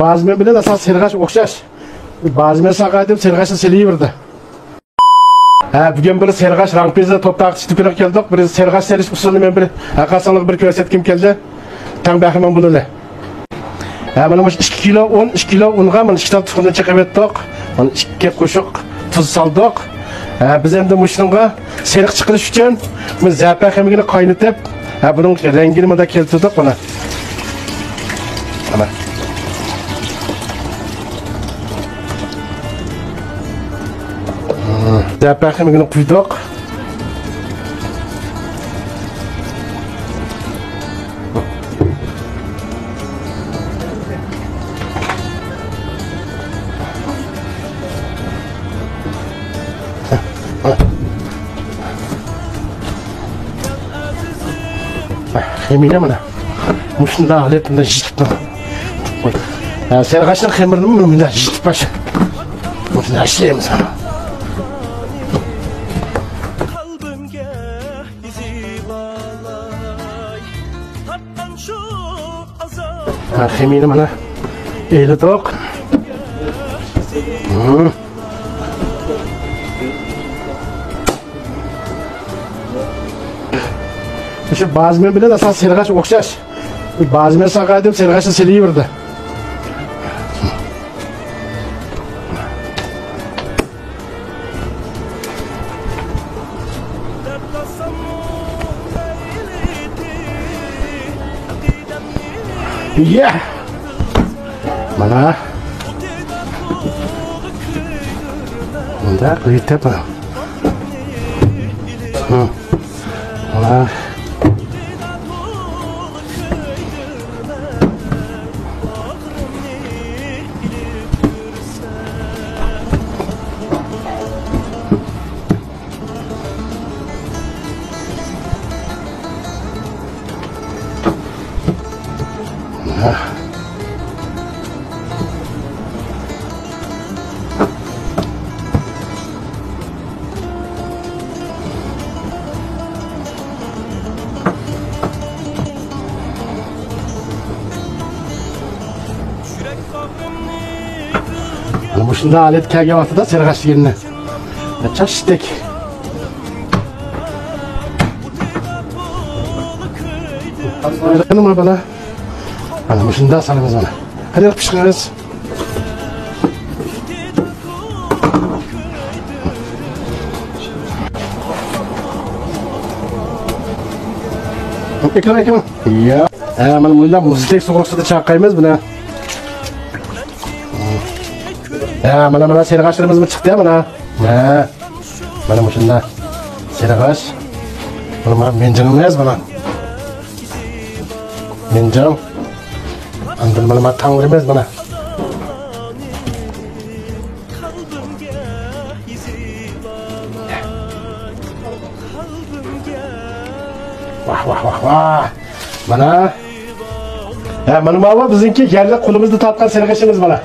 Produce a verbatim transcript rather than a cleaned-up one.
بازمەن بىلەن ئاساسىي سېرىغاچ ئوخشاش. بازمەن ساقايدىم، سېرىغاچنى سېلىۋەردى. ھە، بۈگۈن بىر سېرىغاچ رامپىزنى توپ تارقىتىش دۇكىنىغا كەلدۇق. بىر سېرىغاچ سېلىش ئۇسۇلىنى مەن بىر ھەرقايسىڭلارغا بىر كۆرسەتكۈم كەلدى. تەڭ بەھرىمەن بولىلى. ھە، مانا مۇشۇ ئىككى كىلو ئۇن، ئىككى كىلو ئۇنغا مانا ئىككى تال تۇخۇمدىن چىقىۋەتتۇق. مانا ئىككى قوشۇق تۇز سالدۇق. ھە، بىز ئەمدى مۇشۇنىڭغا سېرىق چىقىرىش ئۈچۈن بىز زەپەرخەمىكىنى قاينىتىپ، ھە، بۇنىڭ رەڭگىنى مۇنداق كەلتۈردۇق، مانا. مانا. زەپەرخەمىكىنى قۇيدۇق. خېمىينى مانا مۇشۇنداق ھالەتتە يىتىپ، سەرغاچنىڭ خېمىرىنى مۇنداق يىتىپ باش مۇشۇنداق ئىشلەيمىز. ھە، خېمىينى مانا ئېلىدۇق. شۇ بازمەن بىلەن ئاساسىي سېرىغاچ ئوخشاش. بازمەن ساقايدىم، سېرىغاچنى سېلىۋەردى. يا. مانا. مۇنداق قىلىپ تېپىڭ. مانا. مۇشۇنداق ھالەتكە كەلگەن ۋاقتىدا سېرىغاچ دېگەننى چاچتەك. مانا بالا. مانا مۇشۇنداق سالىمىز مانا. قېنى پىشقىرىمىز. ئېكىڭ، ئېكىڭ. يا. ھە، مانا مۇنداق مۇزدەك سوغۇق سۇدا چايقايمىز بۇنى. ھە، مانا، مانا سېرىغاچلىرىمىزمۇ چىقتى، مانا. ھە. مانا مۇشۇنداق سېرىغاچ. بۇنى مانا مىنجىڭ ئەمەس، مانا. مىنجىڭ. ئاندىن مانا، مانا تاڭلىرىمىز، مانا. ۋاھ، ۋاھ، ۋاھ، ۋاھ. مانا. ھە، مانا ماۋۇ بىزنىڭكى يەرلىك قولىمىزدا تارتقان سېرىغىچىمىز مانا.